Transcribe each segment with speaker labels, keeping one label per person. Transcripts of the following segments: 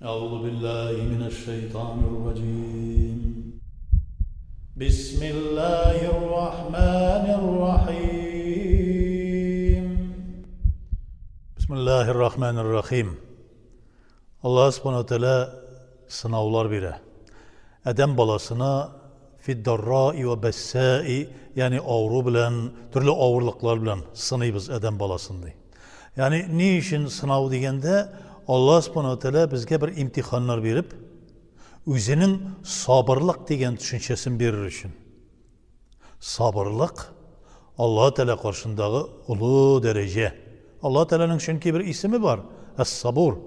Speaker 1: Әгъузу биллаһи минәш шайтанир раҗим. Бисмиллаһир рахманир рахим. Бисмиллаһир рахманир рахим. Аллаһ Субхану Тәгалә сынаулар бирә. Адәм баласына фиддарраи ва бәссаи, ягъни авыру белән, төрле авырлыклар белән сыныйбыз адәм баласын ди. Ягъни ни өчен сынау дигәндә, Аллаһ Субхану Тәгалә безгә бер имтиханнар биреп, үзенең сабырлык дигән төшенчәсен бирер өчен. Сабырлык Аллаһ Тәгалә каршындагы олы дәрәҗә. Аллаһ Тәгаләнең чөнки бер исеме бар, Әс-Сабур.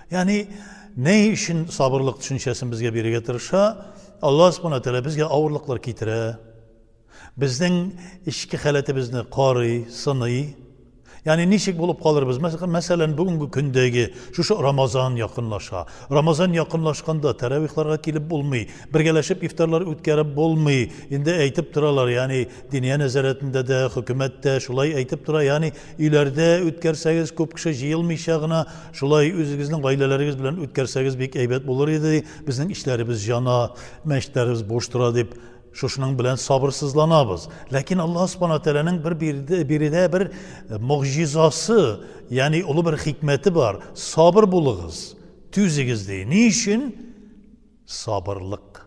Speaker 1: Ягъни ни өчен сабырлык төшенчәсен безгә бирергә тырыша? Аллаһ Субхану Тәгалә безгә авырлыклар китерә. Безнең эчке халәтебезне карый, сыный. Ягъни ничек булып калырбыз? Мәсәлән, бүгенге көндәге шушы Рамазан якынлаша. Рамазан якынлашканда тәравихларга килеп булмый, бергәләшеп ифтарлар үткәреп булмый. Инде әйтеп торалар, ягъни Диния нәзарәтендә дә, хөкүмәт тә шулай әйтеп тора, ягъни өйләрдә үткәрсәгез, күп кеше җыелмыйча гына, шулай үзегезнең гаиләләрегез белән үткәрсәгез бик әйбәт булыр иде, безнең эчләребез җана, мәчетләребез буш тора дип. Шушының белән сабырсызланабыз. Ләкин Аллаһ Субхана Тәгаләнең бер биредә бер э, могҗизасы, ягъни олы бер хикмәте бар. Сабыр булыгыз, түзегез ди. Ни өчен? Сабырлык.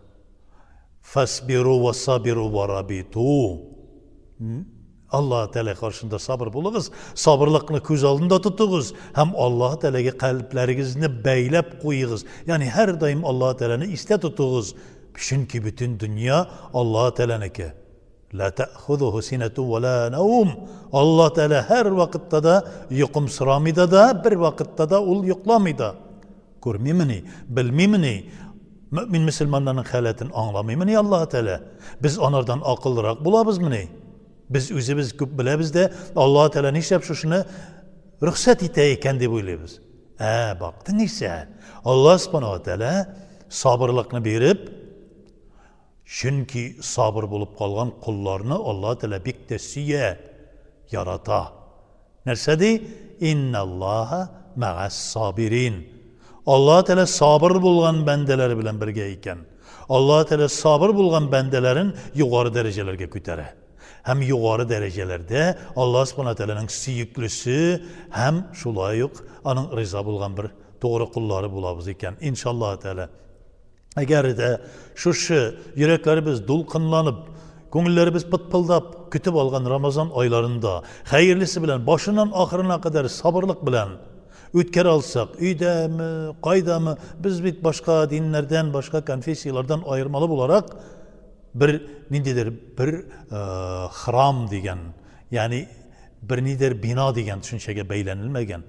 Speaker 1: Фасбиру ва сабиру ва рабиту. Аллаһ Тәгалә каршында сабыр булыгыз, сабырлыкны күз алдында тотыгыз һәм Аллаһ Тәгаләгә кальбләрегезне бәйләп куегыз. Ягъни һәрдаим Аллаһ Тәгаләне истә тотыгыз, чөнки бөтен дөнья Аллаһ Тәгаләнеке. Ла тәхузуху синату ва ла наум. Аллаһ Тәгалә һәр вакытта да йокымсырамый да да, бер вакытта да ул йокламый да. Күрмимени, белмимени? Мөэмин мөселманнарның халәтен аңламыймыни Аллаһы Тәгалә? Без анардан акыллырак булабызмыни? Без үзебез күп беләбез дә, Аллаһы Тәгалә нишләп шушыны рөхсәт итә икән дип уйлыйбыз. Ә, бактың исә, Аллаһ Субхану ва Тәгалә сабырлыкны биреп, чөнки сабыр булып калган колларны Аллаһ Тәгалә бик тә сөя, ярата. Нәрсә ди? Инналлаһа мәгас сабирин. Аллаһ Тәгалә сабыр булган бәндәләре белән бергә икән. Аллаһ Тәгалә сабыр булган бәндәләрен югары дәрәҗәләргә күтәрә. Һәм югары дәрәҗәләрдә Аллаһ Субхана Тәгаләнең сөеклесе һәм шулай ук аның риза булган бер тугры коллары булабыз икән. Иншаллаһ Тәгалә. Әгәр дә шушы йөрәкләребез дулкынланып, күңелләребез пытпылдап көтеп алган Рамазан айларында хәерлесе белән башыннан ахырына кадәр сабырлык белән үткәрә алсак, өйдәме, кайдамы, без бит башка диннәрдән, башка конфессияләрдән аермалы буларак бер ниндидер бер э, храм дигән, ягъни бер нидер бина дигән төшенчәгә бәйләнелмәгән.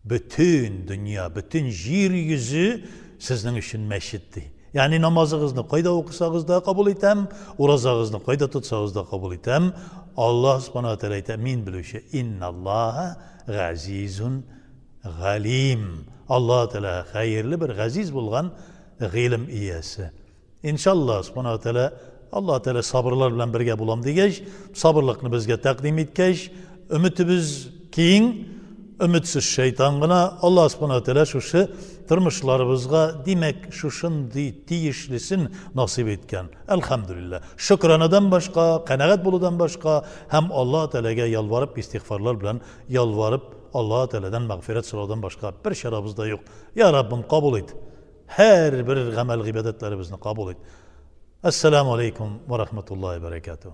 Speaker 1: Бөтен дөнья, бөтен җир йөзе сезнең өчен мәчет ди. Ягъни намазыгызны кайда укысагыз да кабул итәм, уразагызны кайда тотсагыз да кабул итәм. Аллаһ субхана ва тәгалә әйтә, мин белүче, инналлаһа газизун галим. Аллаһ Тәгалә хәерле бер газиз булган гыйлем иясе. Иншалла, Субхана ва Тәгалә, Аллаһ Тәгалә сабырлар белән бергә булам дигәч, сабырлыкны безгә тәкъдим иткәч, өметебез киң, өметсез шайтан гына, Аллаһ Субхана ва Тәгалә шушы тормышларыбызга, димәк, шушындый тиешлесен насыйп иткән. Әлхәмдүлилләһ. Шөкранадан башка, канәгать булудан башка һәм Аллаһ Тәгаләгә ялварып, истигъфарлар белән ялварып, Аллаһ Тәгаләдән мәгъфирәт сораудан башка бер чарабыз да юк. Я Раббым, кабул ит. Һәрбер гамәл-гыйбадәтләребезне кабул ит. Әссәламу алейкум ва рахматуллаһи ва баракатуһ.